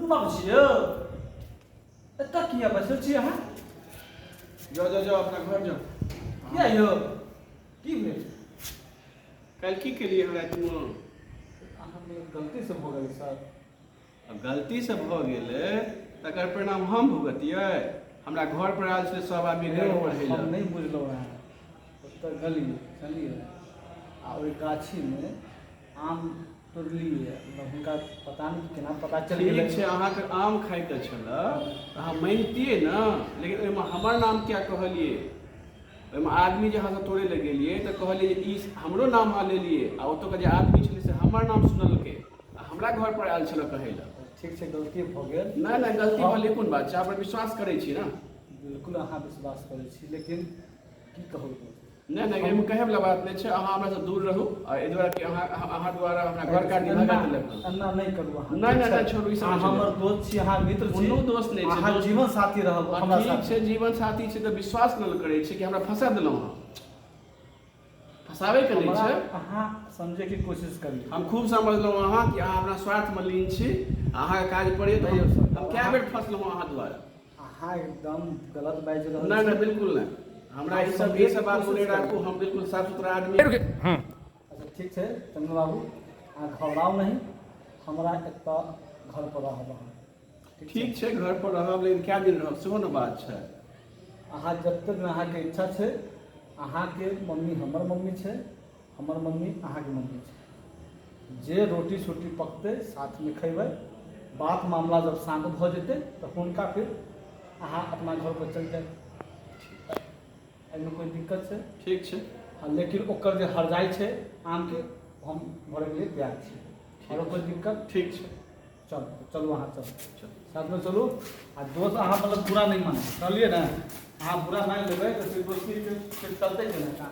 चंदन बाबू छी यौ? एतऽ किया बैसल छी अहाँ? जाओ जाओ जाओ, अपना घर जाओ। किया यौ, की भेल? काल्हि की केलिए हम रातिमे? अहाँ गलती से भऽ गेल सर। आ गलती से भऽ गेलै तकर परिणाम हम भुगतियै? हमरा घर पर आयल छलै सब आदमी गारि पढ़ै हम लए। नहि बुझलहुँ रहए। ओतऽ गेलियै चलियै आ ओहि गाछीमे आम तोड़लियै, मतलब हुनका पता नहि केना पता चलि गेलै। ठीक छै, अहाँके आम खायके छलए तऽ अहाँ मानितियै ने, लेकिन ओहिमे हमर नाम किया कहलियै? ओहिमे आदमी जे अहाँसँ तोड़ै लए गेलियै तऽ कहलियै जे ई हमरो नाम अहाँ लेलियै, आ ओतुका जे आदमी छलै से हमर नाम सुनलकै आ हमरा घर पर आयल छलै कहै लए। ठीक छै, गलती भऽ गेल। नहि नहि, गलती भऽ कोन बात छै? अहाँ पर विश्वास करै छी ने। बिल्कुल, अहाँ विश्वास करै छी, लेकिन की कहू? नहि नहि, एहिमे कहैवला बात नहि छै। अहाँ हमरासँ दूर रहू, आ एहि दुआरे कि अहाँ अहाँ द्वारा हमरा घर काटि भगा देलक हन। एना नहि करू अहाँ। नहि, नहि, नहि, छोड़ू ई सब। अहाँ हमर दोस्त छी, अहाँ मित्र छी। कोनो दोस्त नहि छै। अहाँ जीवन साथी रहब हमरा ठीक साथ। छै, जीवन साथी छै तऽ विश्वास नहि करै छै कि हमरा फंसा देलहुँ अहाँ। फंसाबैके नहि हमरा छै। अहाँ समझैके कोशिश करियौ। हम खूब समझलहुँ अहाँ कि अहाँ अपना स्वार्थमे लीन छी, अहाँके काज पड़ैए तऽ नहि यौ सर। हम कए बेर फंसलहुँ अहाँ द्वारा। अहाँ एकदम गलत बाजि रहल नहि छी। नहि, बिल्कुल नहि। हमरा ई सब बात नहि राखू, हम बिल्कुल साफ सुथरा आदमी। अच्छा, ठीक छै चंदन बाबू, अहाँ घबराउ नहि, हमरा एतऽ घर पर रहब अहाँ। ठीक छै, घर पर रहब, लेकिन कए दिन रहब सेहो ने बात छै। अहाँ जतेक दिन अहाँके इच्छा छै। अहाँके मम्मी हमर मम्मी छै, हमर मम्मी अहाँके मम्मी छै। जे रोटी सोटी पकतै साथमे खयबै। बात मामला जब शान्त भऽ जेतै तऽ हुनका फिर अहाँ अपना घर पर चलि जायब। एहिमे कोइ दिक्कत छै? ठीक छै। हँ, लेकिन ओकर जे हरजाइ छै आमके, हम भरैके लिए तैयार छी। आरो कोइ दिक्कत? ठीक छै। चलू चलू, अहाँ चलू। चलू। साथमे चलू। आ दोस्त अहाँ मतलब बुरा नहि मानू, चलिए ने। अहाँ बुरा मानि लेबै तऽ फिर दोस्ती फिर चलतै केना?